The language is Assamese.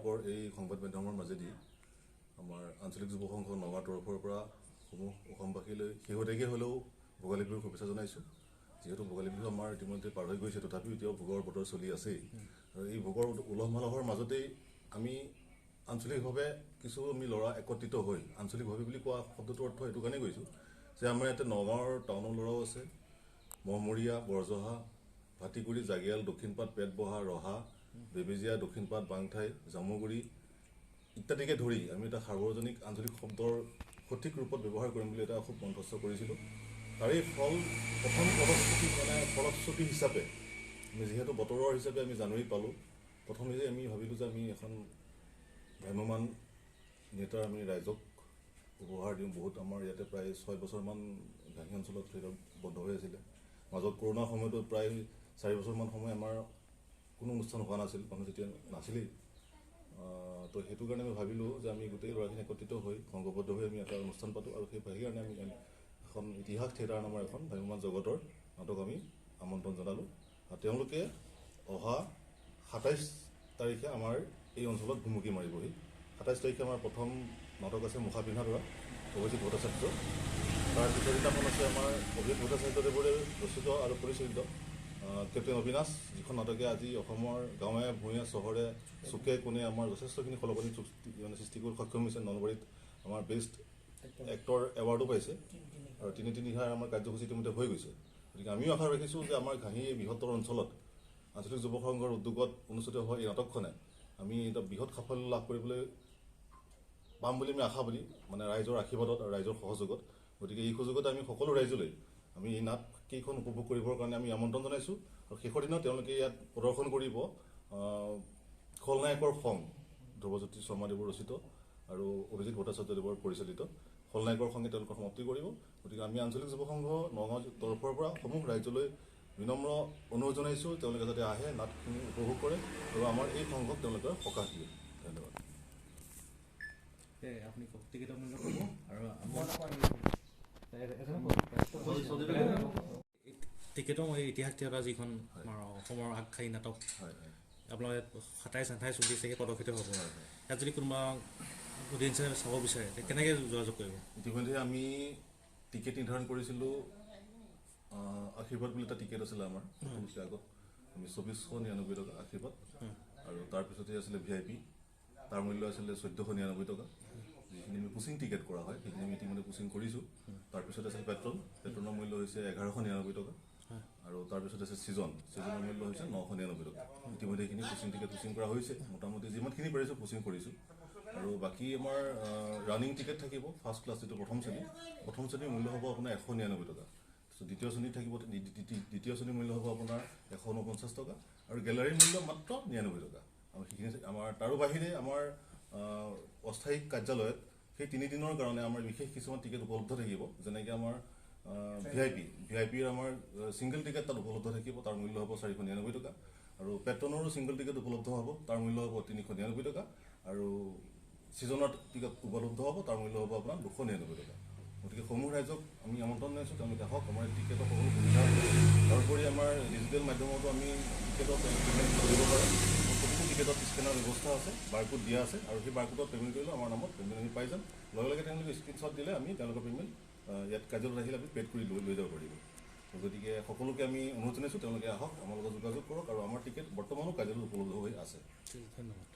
আপোনালোকৰ এই সংবাদ মাধ্যমৰ মাজেদি আমাৰ আঞ্চলিক যুৱ সংঘ নগাঁৱৰ তৰফৰ পৰা সমূহ অসমবাসীলৈ শেহতীয়াকৈ হ'লেও ভোগালী বিহুৰ শুভেচ্ছা জনাইছোঁ। যিহেতু ভোগালী বিহু আমাৰ ইতিমধ্যে পাৰ হৈ গৈছে, তথাপিও এতিয়াও ভোগৰ বতৰ চলি আছেই। আৰু এই ভোগৰ উলহ মালহৰ মাজতেই আমি আঞ্চলিকভাৱে কিছু আমি ল'ৰা একত্ৰিত হৈ, আঞ্চলিকভাৱে বুলি কোৱা শব্দটোৰ অৰ্থ এইটো কাৰণেই কৈছোঁ যে আমাৰ ইয়াতে নগাঁৱৰ টাউনৰ ল'ৰাও আছে, মহমৰীয়া, বৰজহা, ভাটিগুৰি, জাগিয়াল, দক্ষিণপাট, পেটবহা, ৰহা, বেবেজীয়া, দক্ষিণপাট, বাংঠাই, জামুগুৰি ইত্যাদিকে ধৰি আমি এটা সাৰ্বজনিক আঞ্চলিক শব্দৰ সঠিক ৰূপত ব্যৱহাৰ কৰিম বুলি এটা খুব মনস্থ কৰিছিলোঁ। তাৰেই ফল প্ৰথম ফলশ্ৰুতি মানে ফলশ্ৰুতি হিচাপে আমি যিহেতু বতৰৰ হিচাপে আমি জানুৱাৰী পালোঁ, প্ৰথমে যে আমি ভাবিলোঁ যে আমি এখন ভ্ৰাম্যমান থিয়েটাৰ আমি ৰাইজক উপহাৰ দিওঁ। বহুত আমাৰ ইয়াতে প্ৰায় 6 বছৰমান ঘাঁহী অঞ্চলত থিয়েটাৰ বন্ধ হৈ আছিলে। মাজত কৰোণাৰ সময়তো প্ৰায় 4 বছৰমান সময় আমাৰ কোনো অনুষ্ঠান হোৱা নাছিল, মানুহ যেতিয়া নাছিলেই। তো সেইটো কাৰণে আমি ভাবিলোঁ যে আমি গোটেই ল'ৰাখিনি একত্ৰিত হৈ সংঘবদ্ধ হৈ আমি এটা অনুষ্ঠান পাতোঁ। আৰু সেইকাৰণে আমি এখন ইতিহাস থিয়েটাৰ নামৰ এখন ভ্ৰাম্যমান জগতৰ নাটক আমি আমন্ত্ৰণ জনালোঁ। আৰু তেওঁলোকে অহা 27 তাৰিখে আমাৰ এই অঞ্চলত ভুমুকি মাৰিবহি। 27 তাৰিখে আমাৰ প্ৰথম নাটক আছে মুখা পিন্ধা ধৰা, অভিজিত ভট্টাচাৰ্য। তাৰ পিছৰ দিনাখন আছে আমাৰ অভিজিত ভট্টাচাৰ্যদেৱৰে ৰচিত আৰু পৰিচালিত কেপ্টেইন অবিনাশ, যিখন নাটকে আজি অসমৰ গাঁৱে ভূঞে চহৰে চুকে কোণে আমাৰ যথেষ্টখিনি খলকনি মানে সৃষ্টি কৰি সক্ষম হৈছে। নলবাৰীত আমাৰ বেষ্ট এক্টৰ এৱাৰ্ডো পাইছে আৰু তিনি তিনিহাৰ আমাৰ কাৰ্যসূচী ইতিমধ্যে হৈ গৈছে। গতিকে আমিও আশা ৰাখিছোঁ যে আমাৰ ঘাঁহী এই বৃহত্তৰ অঞ্চলত আঞ্চলিক যুৱ সংঘৰ উদ্যোগত অনুষ্ঠিত হোৱা এই নাটকখনে আমি এটা বৃহৎ সাফল্য লাভ কৰিবলৈ পাম বুলি আমি আশাবাদী, মানে ৰাইজৰ আশীৰ্বাদত আৰু ৰাইজৰ সহযোগত। গতিকে এই সুযোগতে আমি সকলো ৰাইজলৈ আমি এই নাট কেইখন উপভোগ কৰিবৰ কাৰণে আমি আমন্ত্ৰণ জনাইছোঁ। আৰু শেষৰ দিনা তেওঁলোকে ইয়াত প্ৰদৰ্শন কৰিব খলনায়কৰ খং, ধ্ৰুৱজ্যোতি শৰ্মাদেৱৰ ৰচিত আৰু অভিজিত ভট্টাচাৰ্যদেৱৰ পৰিচালিত খলনায়কৰ খঙে তেওঁলোকৰ সমাপ্তি কৰিব। গতিকে আমি আঞ্চলিক যুৱ সংঘ নগাঁও তৰফৰ পৰা সমূহ ৰাইজলৈ বিনম্ৰ অনুৰোধ জনাইছোঁ, তেওঁলোকে যাতে আহে, নাটখিনি উপভোগ কৰে আৰু আমাৰ এই সংঘক তেওঁলোকে সকাহ দিয়ে। ধন্যবাদ। আপুনি কওক, টিকেটৰ মূল্য ক'ব আৰু টিকেটৰ এই ইতিহাস থিয়েটাৰ যিখন আমাৰ অসমৰ আগশাৰী নাটক, আপোনালোকে 27, 28, 29 তাৰিখে প্ৰদৰ্শিত হ'ব। ইয়াত যদি কোনোবা অডিয়েঞ্চে চাব বিচাৰে কেনেকৈ যোগাযোগ কৰিব? ইতিমধ্যে আমি টিকেট নিৰ্ধাৰণ কৰিছিলোঁ। আশীৰ্বাদ বুলি এটা টিকেট আছিলে আমাৰ সকলোতকৈ আগত, আমি 2499 টকা আশীৰ্বাদ। আৰু তাৰপিছতে আছিলে ভিআইপি, তাৰ মূল্য আছিলে 1499 টকা। যিখিনি আমি পুচিং টিকেট কৰা হয় সেইখিনি আমি ইতিমধ্যে পুচিং কৰিছোঁ। তাৰপিছত আছিল পেট্ৰল, পেট্ৰলৰ মূল্য হৈছে 1199 টকা। আৰু তাৰপিছত আছে ছিজন, ছিজনৰ মূল্য হৈছে 999 টকা। ইতিমধ্যে এইখিনি পুচিং টিকেট পুচিং কৰা হৈছে, মোটামুটি যিমানখিনি পাৰিছোঁ পুচিং কৰিছোঁ। আৰু বাকী আমাৰ ৰানিং টিকেট থাকিব ফাৰ্ষ্ট ক্লাছ, যিটো প্ৰথম শ্ৰেণী, প্ৰথম শ্ৰেণীৰ মূল্য হ'ব আপোনাৰ 199 টকা। দ্বিতীয় শ্ৰেণীত থাকিব, দ্বিতীয় শ্ৰেণীৰ মূল্য হ'ব আপোনাৰ 149 টকা আৰু গেলাৰীৰ মূল্য মাত্ৰ 99 টকা। আৰু সেইখিনি আমাৰ তাৰো বাহিৰে আমাৰ অস্থায়ী কাৰ্যালয়ত সেই তিনিদিনৰ কাৰণে আমাৰ বিশেষ কিছুমান টিকেট উপলব্ধ থাকিব। যেনেকৈ আমাৰ ভিআইপি, ভিআইপিৰ আমাৰ ছিংগল টিকেট তাত উপলব্ধ থাকিব, তাৰ মূল্য হ'ব 499 টকা। আৰু পেট্ৰনৰো ছিংগল টিকেট উপলব্ধ হ'ব, তাৰ মূল্য হ'ব 399 টকা। আৰু ছিজনৰ টিকেট উপলব্ধ হ'ব, তাৰ মূল্য হ'ব আপোনাৰ 299 টকা। গতিকে সমূহ ৰাইজক আমি আমন্ত্ৰণ জনাইছোঁ, তেওঁলোকে আহক। আমাৰ টিকেটৰ সকলো সুবিধা আছে। তাৰোপৰি আমাৰ ডিজিটেল মাধ্যমতো আমি টিকেটৰ পে'মেণ্ট কৰিব পাৰে। প্ৰতিটো টিকেটত স্কেনাৰ ব্যৱস্থা আছে, বাৰকোড দিয়া আছে আৰু সেই বাৰকোডত পে'মেণ্ট কৰিলেও আমাৰ নামত পে'মেণ্ট আমি পাই যাম। লগে লগে তেওঁলোকে স্ক্ৰীণশ্বট দিলে আমি তেওঁলোকৰ পে'মেণ্ট ইয়াত কাৰ্যালয়ত আহিলে আমি পে'ড কৰি লৈ যাব পাৰিব। গতিকে সকলোকে আমি অনুৰোধ জনাইছোঁ, তেওঁলোকে আহক, আমাৰ লগত যোগাযোগ কৰক আৰু আমাৰ টিকেট বৰ্তমানো কাৰ্যালয়ত উপলব্ধ হৈ আছে। ধন্যবাদ।